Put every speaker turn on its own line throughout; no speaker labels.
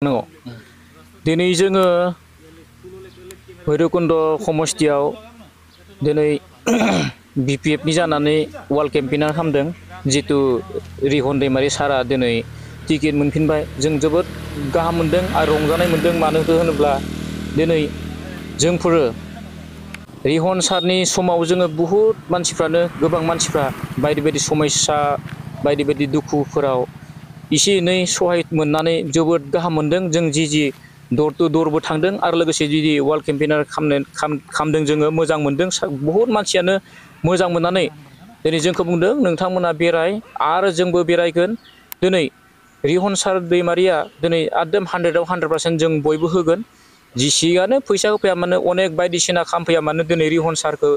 नंगौ दिनै जोङो भैरबकुन्द समस्थियाव दिनै BPF नि जानानै वार्ल्ड केम्पेइनार खालामदों जितु रिहन दैमारि सारा दिनै टिकेट मोनफिनबाय जों जोबोद गाहाम मोनदों आरो रंजानाय मोनदों मानो होनोब्ला दिनै जोंफोरो रिहन सारनि समाव जोङो बुहुत मानसिफ्रानो गोबां मानसिफ्रा बायदि बायदि समस्या बायदि बायदि दुखुफोराव इसे एनै सहाय मोननानै जोबोद गाहाम मोनदों जों जि दर टु दरबो थांदों आरो लोगोसे जि वार्ल्ड केम्पेइनार खालामदों जोङो मोजां मोनदों बुहुत मानसियानो मोजां मोननानै दिनै जोंखौ बुंदों नोंथांमोना बेराय आरो जोंबो बेरायगोन दिनै रिहन सार दैमारिया दिनै एकदम 100आव 100% जों बयबो होगोन जिसियानो फैसा होफैया मानो अनेक बायदिसिना खालामफैया मानो दिनै रिहन सारखौ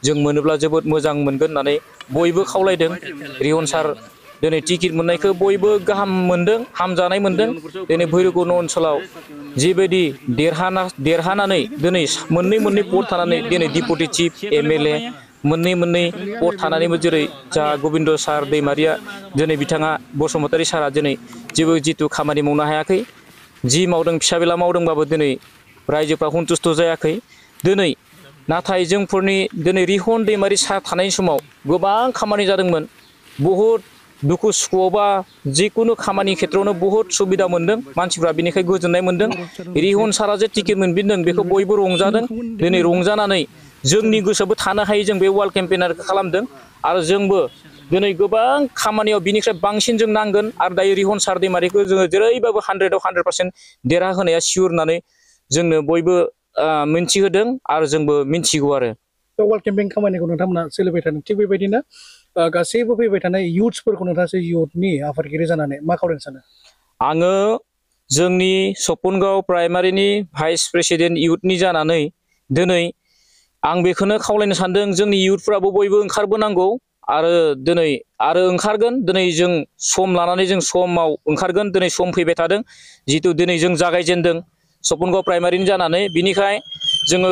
जों मोनोब्ला जोबोद मोजां मोनगोन होननानै बयबो खावलायदों रिहन सार दिनै टिकेट मोननायखौ बयबो गाहाम मोनदों हामजानाय मोनदों दिनै भैरबकुन्द ओनसोलाव जिबायदि देरहानानै दिनै मोननै पद थानानै दिनै डिपुटि चिफ MLA मोननै पद थानानैबो जेरै जा गबिन्द सार दैमारिया दिनै बिथाङा बसुमतारी सारा दिनै जेबो जितु खामानि मावनो हायाखै जि मावदों फिसा बेला मावदोंबाबो दिनै रायजोफ्रा सन्तुष्ट जायाखै दिनै नाथाय जोंफोरनि दिनै रिहन दैमारि सार थानाय समाव गोबां खामानि जादोंमोन बुहुत दुखु सुखुआवबा जिकुनु खामानि खेत्रआवनो बुहुत सुबिदा मोनदों मानसिफ्रा बिनिखाय गोजोननाय मोनदों रिहन सारा जे टिकेट मोनफिनदों बेखौ बयबो रंजादों दिनै रंजानानै जोंनि गोसोआवबो थानो हायै जों बे वार्ल्ड केम्पेइनारखौ खालामदों आरो जोंबो दिनै गोबां खामानियाव बिनिफ्राय बांसिन जों नांगोन आरो दायो रिहन सार दैमारिखौ जोङो जेरैबाबो 100आव 100% देरहाहोनाया सियर होननानै जोंनो बयबो मिन्थिहोदों आरो जोंबो मिन्थिगौ आरो
वार्ल्ड केम्पेइन खामानिखौ नोंथांमोना सोलिबाय थादों थिग बेबायदिनो गासैबो फैबाय थानाय युथ्सफोरखौ नोंथाङा युथनि आफादगिरि जानानै मा खावलायनो सानो
आङो जोंनि सपनगाव प्राइमारिनि भाइस प्रेसिडेन्ट युथनि जानानै दिनै आं बेखौनो खावलायनो सानदों जोंनि युथफ्राबो बयबो ओंखारबोनांगौ आरो दिनै आरो ओंखारगोन दिनै जों सम लानानै जों समाव ओंखारगोन दिनै सम फैबाय थादों जितु दिनै जों जागायजेनदों सपनगाव प्राइमारिनि जानानै बिनिखाय जोङो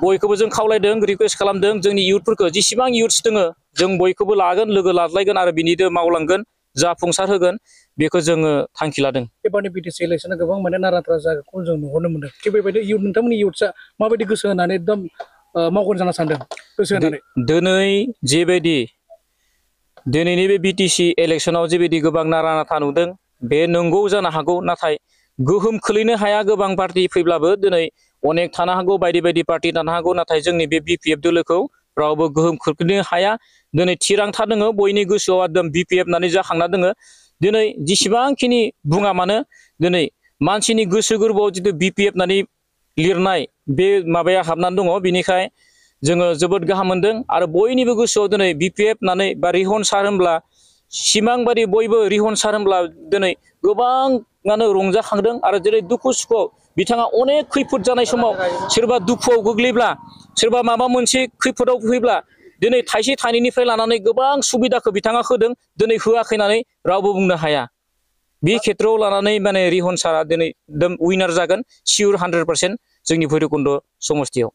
बयखौबो जों खावलायदों रिकुवेस्ट खालामदों जोंनि युथफोरखौ जेसेबां युथ्स दङ जों बयखौबो लागोन लोगो लाज्लायगोन आरो बिनिदो मावलांगोन जाफुंसार होगोन बेखौ जोङो थांखि लादों
एबारनि BTC इलेक्सना गोबां माने नारा-नाथा जागोनखौ जों नुहुरनो मोनदों थिग बेबायदि नोंथांमोननि युथ्सआ माबायदि गोसो होनानै एकदम मावगोन जानो सानदों गोसो होनानै
दिनै जेबायदि दिनैनि बे BTC इलेक्सनाव जेबायदि गोबां नारा-नाथा नुदों बे नंगौ जानो हागौ नाथाय गोहोम खोलैनो हाया गोबां पार्टि फैब्लाबो दिनै अनेक थानो हागौ बायदि बायदि पार्टि थानो हागौ नाथाय जोंनि बे BPF दोलोखौ रावबो गोहोम खोख्लैनो हाया दिनै थिरांथा दङ बयनि गोसोआव एकदम BPF होननानै जाखांना दङ दिनै जेसेबांखिनि बुङा मानो दिनै मानसिनि गोसो गोरबोआव जितु BPF होननानै लिरनाय बे माबाया हाबनानै दङ बिनिखाय जोङो जोबोद गाहाम मोनदों आरो बयनिबो गोसोआव दिनै BPF होननानै बा रिहन सार होनब्ला सिमांबादि बयबो रिहन सार होनब्ला दिनै गोबाङानो रंजाखांदों आरो जेरै दुखु सुखुआव बिथाङा अनेक खैफोद जानाय समाव सोरबा दुखुआव गोग्लैब्ला सोरबा माबा मोनसे खैफोदाव फैब्ला दिनै थाइसे थाइनैनिफ्राय लानानै गोबां सुबिदाखौ बिथाङा होदों दिनै होआखै होननानै रावबो बुंनो हाया बे खेत्रआव लानानै माने रिहन सारा दिनै उइनार जागोन सियर 100% जोंनि भैरबकुन्द समस्थियाव